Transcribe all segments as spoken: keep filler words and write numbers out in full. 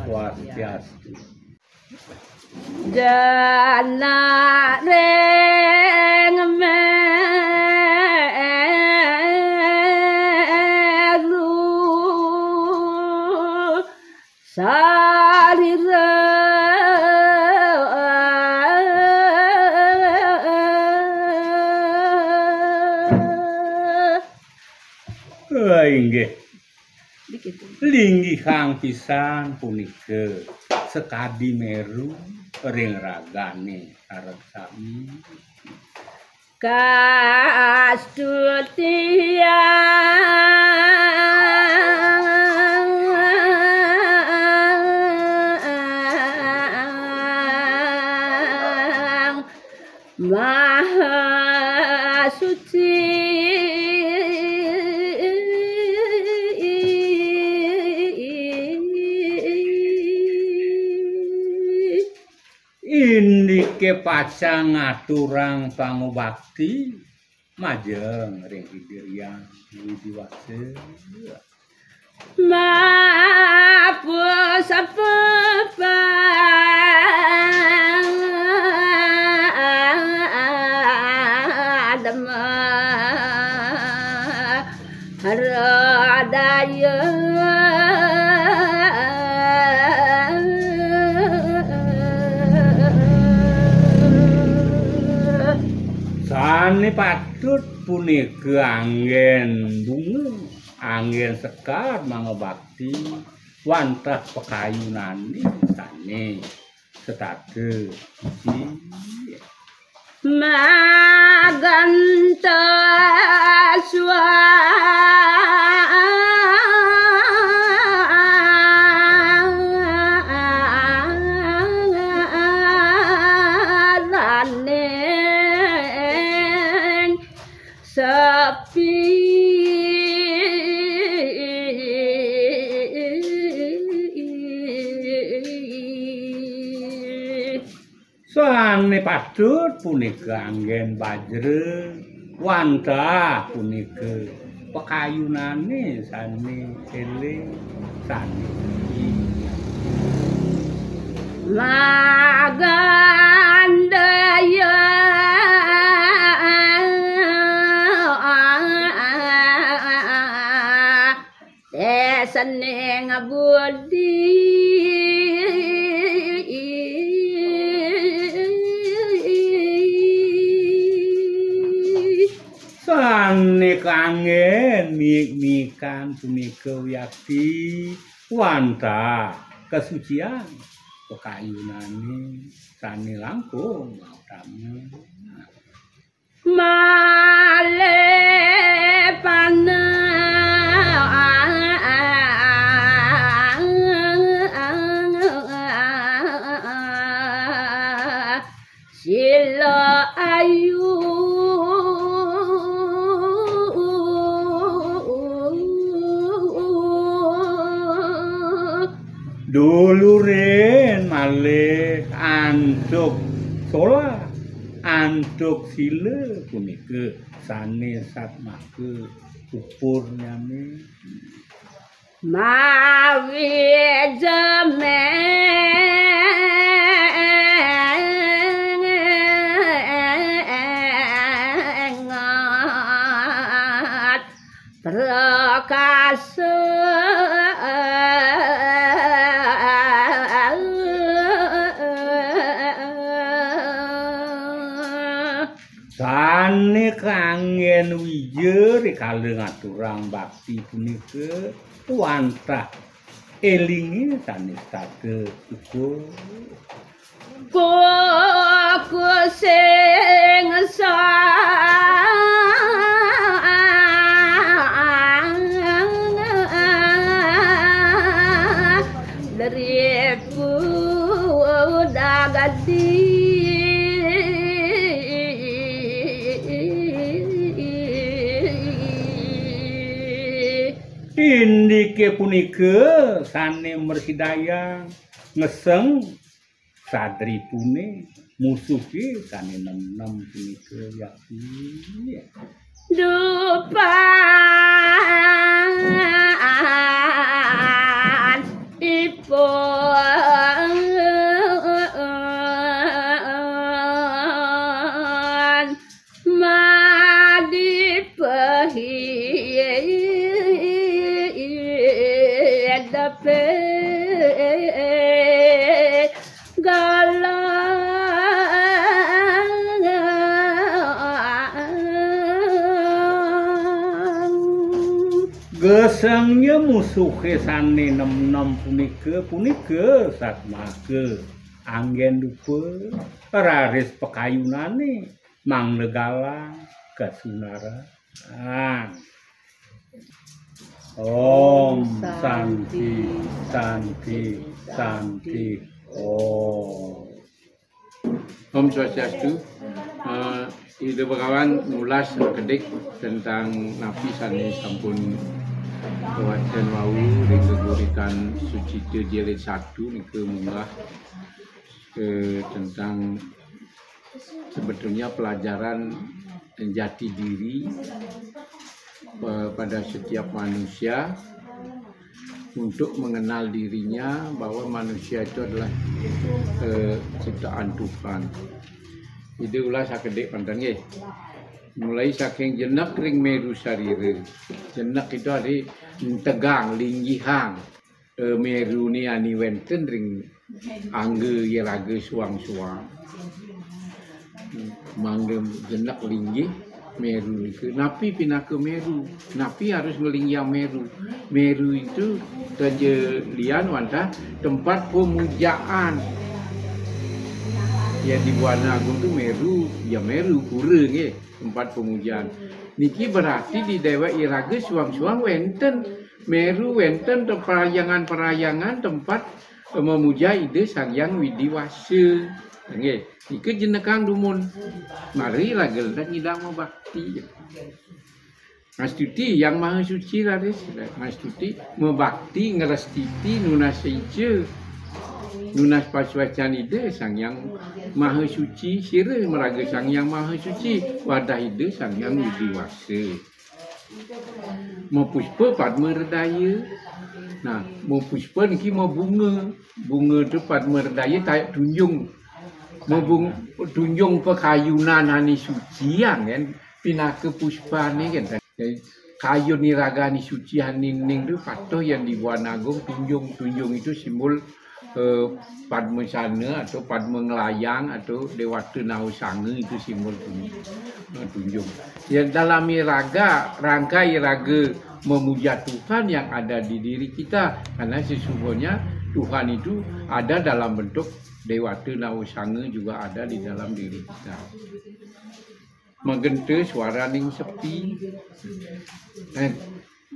Swastiastu. Janak ring meru sarira. Ah, inggih. Linggihang pisan punika sakadi meru ring ragane sareng sami. Kastutiyang Maha Suci. Indike pacang ngaturang pangubakti majeng ring Ida Hyang Widhi Wasa. Mapusapepa adema haradaya. Sane patut punika anggen bunga, anggen sekar mangabakti wantah pakayunane sane setata suci. Magenta swaraning sepi. Sane patut punika anggen bajra, wantah punika pakayunane sane eling, sane suci. Magandaya tesening budi. Sane kanggen mik-mikan punika wiakti wantah kasucian pakayunane sane langkung mautama. Malih panah sila ayu. Dulurin malih antuk solah, antuk sila punika sane satmaka pupurnyane. Mawi jemengat prakasa. Sane kanggen wija rikala ngaturang bakti punika wantah elinge sane setata syukur. Kuku sing sang dari pudagadi. Indike punika sane mrasidayang ngeseng sadripune musuhe sane nenem punika yakti. Dupan Gesangnya musuhe sane nem-nem punika, punika satmaka anggen dupa, raris pakayunane mangda galang kasunaran. Om Santi, Santi, Santi, Om. Om Swastiastu. Eh, Ida Begawan ngulas sekedik tentang napi sane sampun kawacen wau ring geguritan Sucita jilid satu nika munggah, eh, tentang sebetulnya pelajaran jati diri, eh, pada setiap manusia untuk mengenal dirinya bahwa manusia itu adalah, eh, ciptaan Tuhan. Jadi ulah sakedik panten nggih. Mulai saking jenek ring meru sarira. Jenek itu ari entegang, linggihang, eh, merune ani wenten ring angga iraga suang-suang. Mangda jenek linggih meru nika. Napi pinaka meru? Napi harus nglinggihang meru? Meru itu kaja lian wantah tempat pemujaan. Ya di Buana Agung tu meru, ya meru pura nggih, tempat pemujaan. Niki berarti di dewek iraga suang-suang wenten meru, wenten te-, perhyangan-perhyangan tempat, eh, memuja Ida Sang Hyang Widi Wasa. Nggih, nika jenekang dumun. Mari raga lendat nyidang mabakti. Ngastuti Yang Maha Suci raris, ngastuti, mabakti, ngrestiti, nunas ica. Nunas pasuecan Ida Sang Hyang Maha Suci, sira maraga Sang Hyang Maha Suci, wadah Ida Sang Hyang Widi Wasa. Mapuspa Padma Redaya. Nah, mapuspa niki mabunga. Bunga tu Padma Redaya tayak tunjung. Mabung-, tunjung pakayunan ane suci kan, pinaka puspane kan. Jadi, kayun iraga ane suci ane ning tu patuh yang di Buana Agung tunjung. Tunjung itu simbol, eh, Padmasana atau Padma Nglayang atau Dewata Nausanga itu simbol tunjung. Eh, tunjung. Ya, dalam iraga, rangka iraga memuja Tuhan yang ada di diri kita. Karena sesungguhnya Tuhan itu ada dalam bentuk Dewata Nausanga juga ada di dalam diri kita. Magenta suaraning sepi. Eh,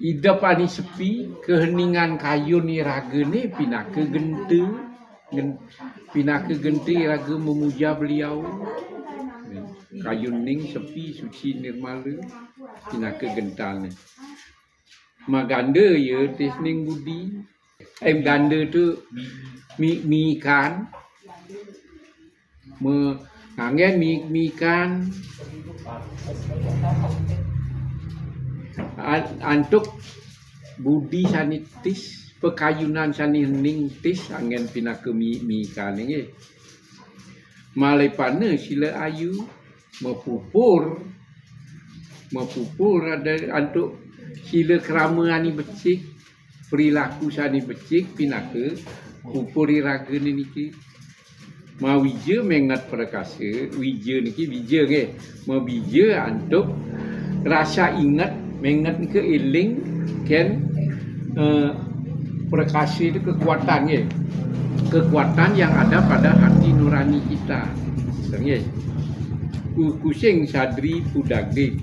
idep ane sepi, keheningan kayun iragane pinaka genta. Gen-, pinaka genta iraga memuja beliau. Kayuning sepi, suci, nirmala, pinaka gentane. Maganda ya tisning budi. Em ganda tu mi-, miikan. Me-, nganggen mi-, miikan. An-, antuk budi sane tis, pakayunan sane hening tis, anggen pinaka mi-, miikan nggih. Malepana sila ayu, mapupur, mapupur ada antuk sila krama ane becik, perilaku sane becik pinaka pupur iragane niki. Mawija menget prakasa, wija niki bija nggih, mabija antuk rasa inget, menget nika eling, ken, eh, prakasa itu kekuatan nggih. Kekuatan yang ada pada hati nurani kita. Nggih. Kukusing sadri pudagde.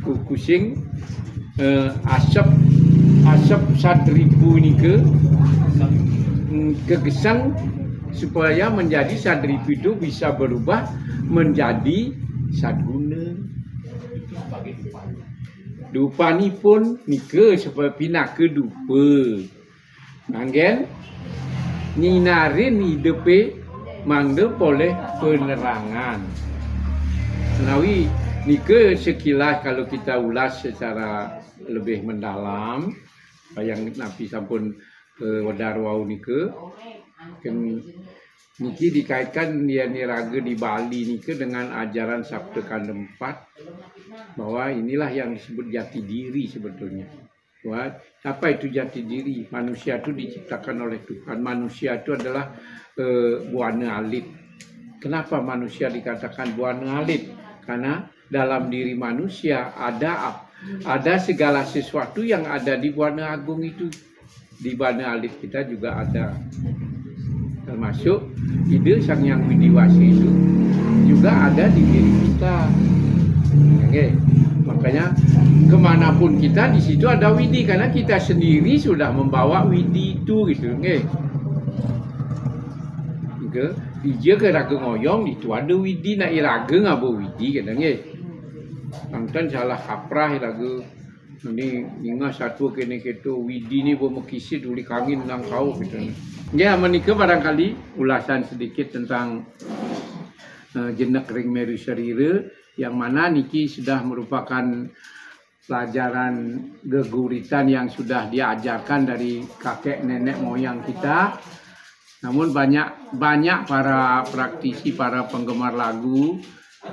Kukusing, eh, asep, asep sadri punika, mm, kegesang supaya menjadi sadri itu bisa berubah menjadi sadguna. Dupanipun nika supaya pinaka dupa. Anggen nyinarin idepe mangda polih penerangan. Menawi nika sekilas kalau kita ulas secara lebih mendalam, yang napi sampun, eh, wedar wau nika, ken-, niki dikaitkan yen iraga di Bali nika dengan ajaran Sabda Kanda Empat, bahwa inilah yang disebut jati diri sebetulnya. Wah, apa itu jati diri? Manusia itu diciptakan oleh Tuhan. Manusia itu adalah, eh, buana alit. Kenapa manusia dikatakan buana alit? Karena dalam diri manusia ada ap-, Ada segala sesuatu yang ada di Buana Agung itu. Di Buana Alit kita juga ada. Termasuk Ida Sang Hyang Widi Wasi itu juga ada di diri kita. Oke. Makanya kemanapun kita, di situ ada Widi, karena kita sendiri sudah membawa Widi itu gitu. Oke. Ke ija ke raga ngoyong, itu ada Widi, nak iraga ngaba Widi kata nggih. Nonton salah kaprah iraga. Ini ninga satu kene keto Widi ni bo mekisit uli kangin nang kau gitu. Ya, menika barangkali ulasan sedikit tentang eh, jenek ring meru serira, yang mana niki sudah merupakan pelajaran geguritan yang sudah diajarkan dari kakek nenek moyang kita. Namun banyak banyak para praktisi, para penggemar lagu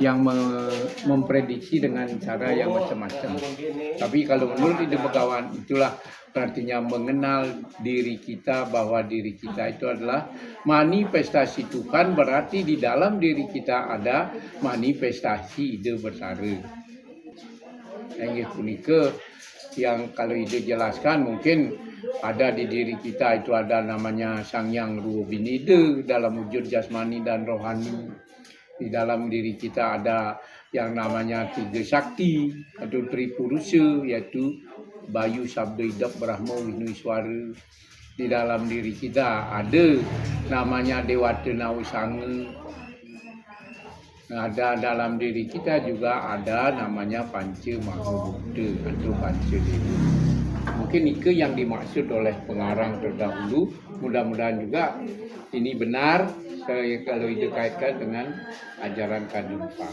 yang me- memprediksi dengan cara yang macam-macam. Tapi kalau menurut Ida Begawan, itulah artinya mengenal diri kita, bahwa diri kita itu adalah manifestasi Tuhan, berarti di dalam diri kita ada manifestasi Ida Betara. Inggih punika yang kalau Ida jelaskan, mungkin ada di diri kita itu ada namanya Sang Hyang Ruwa Binida dalam wujud jasmani dan rohani. Di dalam diri kita ada yang namanya tiga sakti atau tripurusa, yaitu Bayu, Sabda, Idep, Brahma, Wisnu, Iswara. Di dalam diri kita ada namanya Dewata Nawa Sanga. Ada dalam diri kita juga ada namanya Panca Maha Bhuta atau Panca Dewa. Mungkin itu yang dimaksud oleh pengarang terdahulu. Mudah-mudahan juga ini benar, eh, kalau dikaitkan dengan ajaran Kadampa.